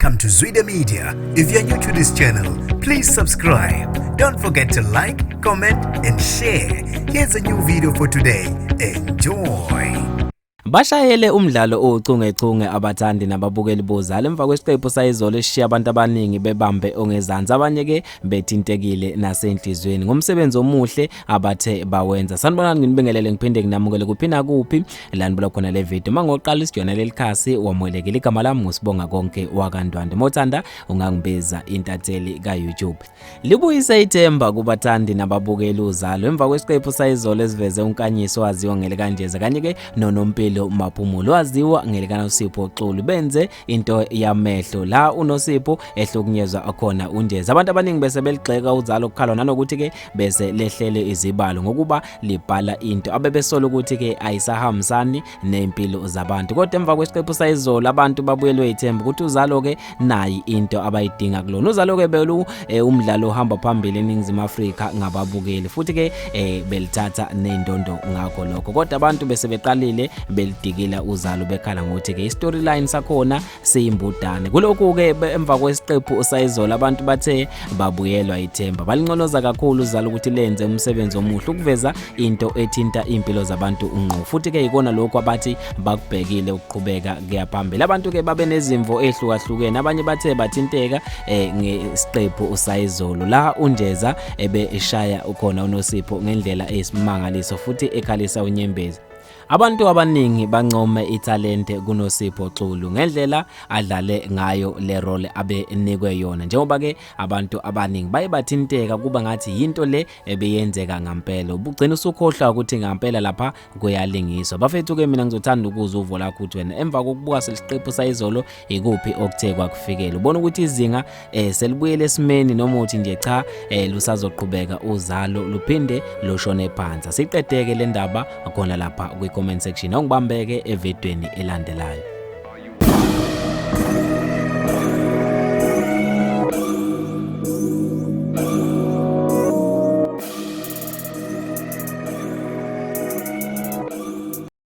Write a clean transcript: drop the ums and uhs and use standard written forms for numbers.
Welcome to Zwida Media. If you're new to this channel, please subscribe. Don't forget to like, comment, and share. Here's a new video for today. Enjoy. Bashayele umdlalo owuchungechunge abathandi nababukeli boZalo emva kwesiqephu sayizolo esishiya abantu abaningi bebambe ongezansi, abanye ke bethintekile nasenhlizweni ngomsebenzi omuhle abathe bawenza. Sanibonani, nginibingelele ngiphinde nginamukele kuphi nakuphi la nibuka khona le video. Mangoqala isijona leli khasi wamukelekile. Igama lami nguSibonga Konke wakaNdwandwe. Mawuthanda ungangibiza intatheli ka-YouTube. Libuyise ithemba kubathandi nababukeli uZalo emva kwesiqephu sayizolo esiveze uNkanyiso owaziwa ngelikaNjeza kanye ke noNompilo Maphumulo owaziwa ngelikaNosipho Xulu benze into yamehlo la uNosipho ehlukunyezwa khona uNjeza. Abantu abaningi bese beligxeka uZalo kukhalwa nanokuthi ke bese lehlele izibalo ngokuba libhala into abebesola ukuthi ke ayisahambisani nempilo zabantu. Kodwa emva kwesiqephu sayizolo abantu babuyelwe ithemba ukuthi uZalo ke nayi into abayidinga kulona. UZalo ke belu umdlalo ohamba phambili eNingizimu Afrika ngababukeli futhi ke belithatha nezindondo ngakho lokho. Kodwa abantu bese beqalile belidikila uZalo bekhala ngokuthi ke i-storyline sakhona siyimbudane. Kulokhu ke emva kwesiqephu sayizolo abantu bathe babuyelwa ithemba. Balinconoza kakhulu uZalo ukuthi lenze umsebenzi omuhle ukuveza into ethinta impilo zabantu ngqo. Futhi ke ikona lokhu abathi bakubhekile ukuqhubeka kuya phambili. Abantu ke babe nezimvo ehlukahlukene. Abanye bathe bathinteka ngesiqephu sayizolo la uNjeza ebeshaya ukhona uNosipho ngendlela eyisimangaliso futhi ekhalisa unyembezi. Abantu abaningi bancome ithalente kuNosipho Xulu ngendlela adlale ngayo le role abenikwe yona, njengoba ke abantu abaningi baye bathinteka kuba ngathi yinto le ebeyenzeka ngampela. Ubugcina usukhohlwa ukuthi ngampela lapha kuyalingiswa. Bafethu ke mina ngizothanda ukuzwa uvo lakho ukuthi wena emva kokubuka seliqephu sayizolo ikuphi okuthe kwakufikela. Ubona ukuthi izinga selibuyele esimeni noma uthi nje cha, lusazoqhubeka uZalo luphinde lushone phansi. Siqedeke le ndaba khona lapha kwi comment section. Ongibambeke evidweni elandelayo.